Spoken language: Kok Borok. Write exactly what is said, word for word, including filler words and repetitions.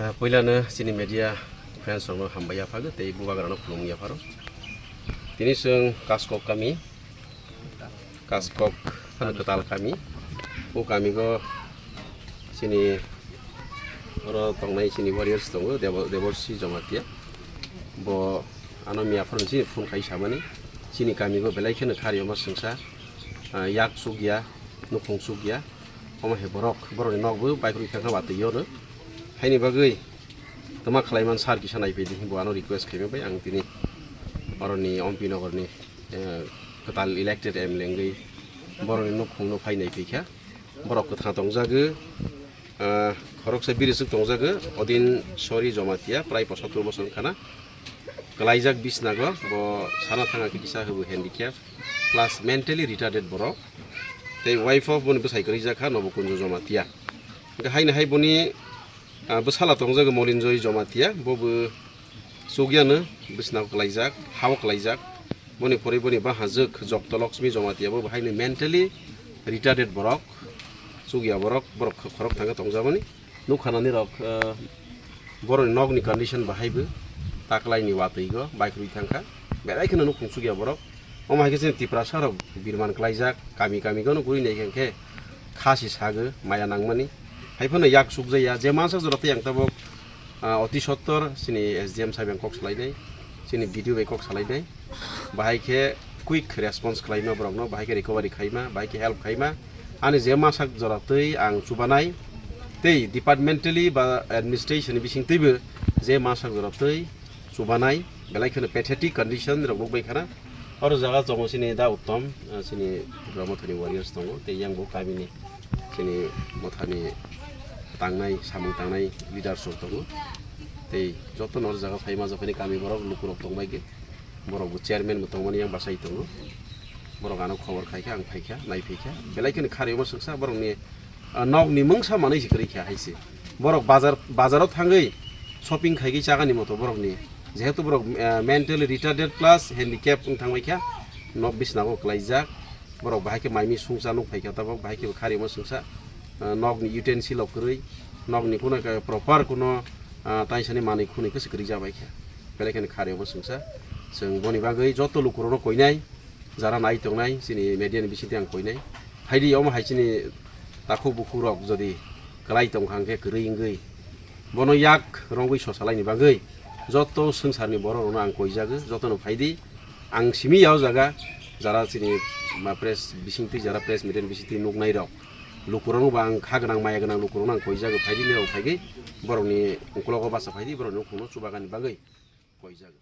Ah, puilano chini media friends rokno hambai yaphagwi tei bubagrano khulumwi yapharo. Tini chwng Kaskok kami, Kaskok ano kwtal kami. O kamigo chini oro tongnai chini warriors tongo, Debo-, Deborsi Jamatia. Bo ano miya phone chini phone khai samani. Chini kamigo belai kheno khariyoma swngsa, ah, yak sukya, nukhung sukya. Omo hai borok, borokni nokbo baikrwi thangkha watwi ono. Haini bagwi twma khlaiman sir kisa naiphai di, bo ano request khaima bai ang tini oroni M P nogorni, eh, kwtal elected M L A wngwi borokni nukhungno phai naiphaikha. Borok kwthang tongjago, ah, khoroksa biriswk tongjago, Odin Sori Jamatia, prai posattor bosor wngkhana. Kwlaijak bisnago, bo sana thangkha kisa hwbo handicap, plus mentally retarded borok. Tei wife of boni bwsai kwrwi jakha Nobo Kunjo Jamatia. Hwnkhe haino hai boni, ah, bwsala tongjago Molinjoy Jamatia, bo bo chukyano bisnago kwlaijak, hao kwlaijak. Boni pore boni bahajwk Jokto Lakshmi Jamatia, bo bo haino mentally retarded borok, chukya borok, borok khorok thangkhe tongjamani. Nukhanani rok, eh, borokni nokni condition bahai bo taklaini watwi go baikrwi thangkha. Belai kheno nukhung sukya borok. Omo hai khe chini Tiprasa rok birman klaijak, kami kami gono guri nai khe kha si sago maya nangmani. Hai phano yak sukjaya, je mansak jora tei ang tabok, ah, oti sottor chini S D M saibeng kok salainai, chini B D O bai kok salainai. Bahai khe quick response khlaima borokno, bahai khe recovery khaima, bahai khe help khaima. Ani je masak jora twi ang chubanai, tei departmentally ba administration ni bising twibo je masak jora twi chubanai, belai kheno pathetic condition rok nukbai khana. Oro jaga tongo chini da Uttom, ah, chini Tripura Mothani warriors tongo, tei yang bo kamini chini mothani tangnai, samung tangnai leaders rok tongo. Tei jotono oro jaga phaima jokhani kami borok lukurok tongbai khe. Borok bo chairman bo tongmani yang bachai tongo. Borok ano khobor khai kha, ang phai kha, nai phai kha. Belai kheno kharwi omo swngsa borokni, ah, nokni mungsa manwi se kwrwi kha hai se. Borok bazar, bazaro thangwi shopping khai khe chagani moto borokni. Jehetu borok, ah, mentally retarded plus handicap wng thangbai kha. Nok bisnago kwlaijak. Borok bahai khe mai mi sungsa nuk phai kha tabok, bahai khe bo kharwi omo swngsa. Ah, nokni utensil rok kwrwi, nokni kuno khe proper kuno, ah, taisani manwi khunwi khe se kwrwi ja bai kha. Belai kheno kharwi omo swngsa. Chwng boni bagwi joto lukurokno koinai, jara nai tongnai, chini media ni bisingtwi ang koinai. Phaidi omo hai chini takhuk bukhuk rok jodi kwlai tongkha hwnkhe kwrwi wngwi bono yak rwngwi sosalaini bagwi joto swngcharni borok rokno ang koijago, jotono phaidi. Ang simi ya o jaga jara chini ma press bisingtwi, jara press media ni bisingtwi nuknai rok, lukurokno bo ang kha gwnang, maya gwnang lukurokno ang koijago, phaidi nirok phaigwi borokni ukologo bacha phaidi, borokni nukhungno chubagani bagwi koijago.